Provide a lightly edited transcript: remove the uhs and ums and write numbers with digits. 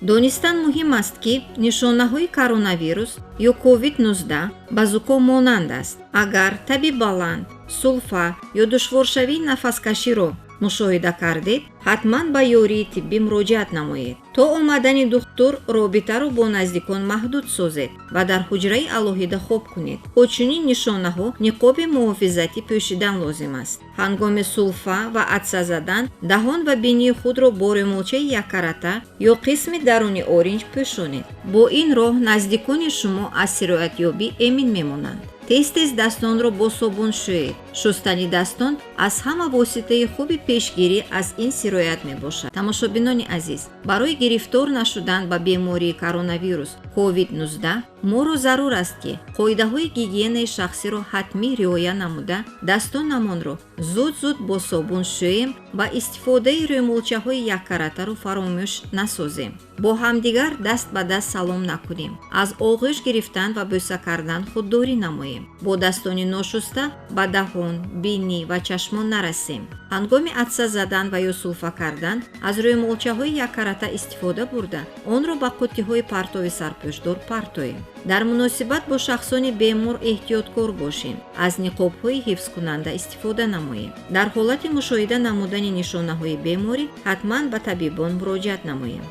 Донистан муҳим аст, ки нишонаҳои коронавирус ё COVID-19 ба зуком монанд аст. Агар таби баланд, сулфа ё душворшавии нафаскаширо мушоҳида кардед, ҳатман ба ёрии тиббӣ муроҷиат намоед. То омадани духтур робитаро бо наздикон маҳдуд созед ва дар ҳуҷраи алоҳида хоб кунед. Бо чунин нишонаҳо ниқоби муҳофизатӣ пӯшидан лозим аст. Ҳангоми сулфа ва атса задан даҳон ва бинии худро бо рӯмолчаи яккарата ё қисми даруни оринҷ пӯшонед. Бо ин роҳ наздикони шумо аз сироятёбӣ эмин мемонанд. Тез-тез дастонро бо собун шӯед. Шустани дастон аз ҳама воситаи хуби пешгирӣ аз ин сироят мебошад. Тамошобинони азиз, барои гирифтор нашудан ба бемории коронавирус COVID-19 моро зарур аст, ки қоидаҳои гигиенаи шахсиро ҳатмӣ риоя намуда, дастонамонро зуд-зуд бо собун шӯем ва истифодаи рӯмолчаҳои яккаратаро фаромӯш насозем. Бо ҳамдигар даст ба даст салом накунем, аз оғӯш гирифтан ва бӯса кардан худдорӣ намоем, бо дастони ношуста ба даҳон, бинӣ ва чашмон нарасем. Ҳангоми атса задан ва ё сулфа кардан аз рӯмолчаҳои яккарата истифода бурда, онро ба қуттиҳои партови сарпӯшдор партоем. Дар муносибат бо шахсони бемор эҳтиёткор бошем, аз ниқобҳои ҳифзкунанда истифода намоем. Дар ҳолати мушоҳида намудани нишонаҳои беморӣ ҳатман ба табибон муроҷиат намоем.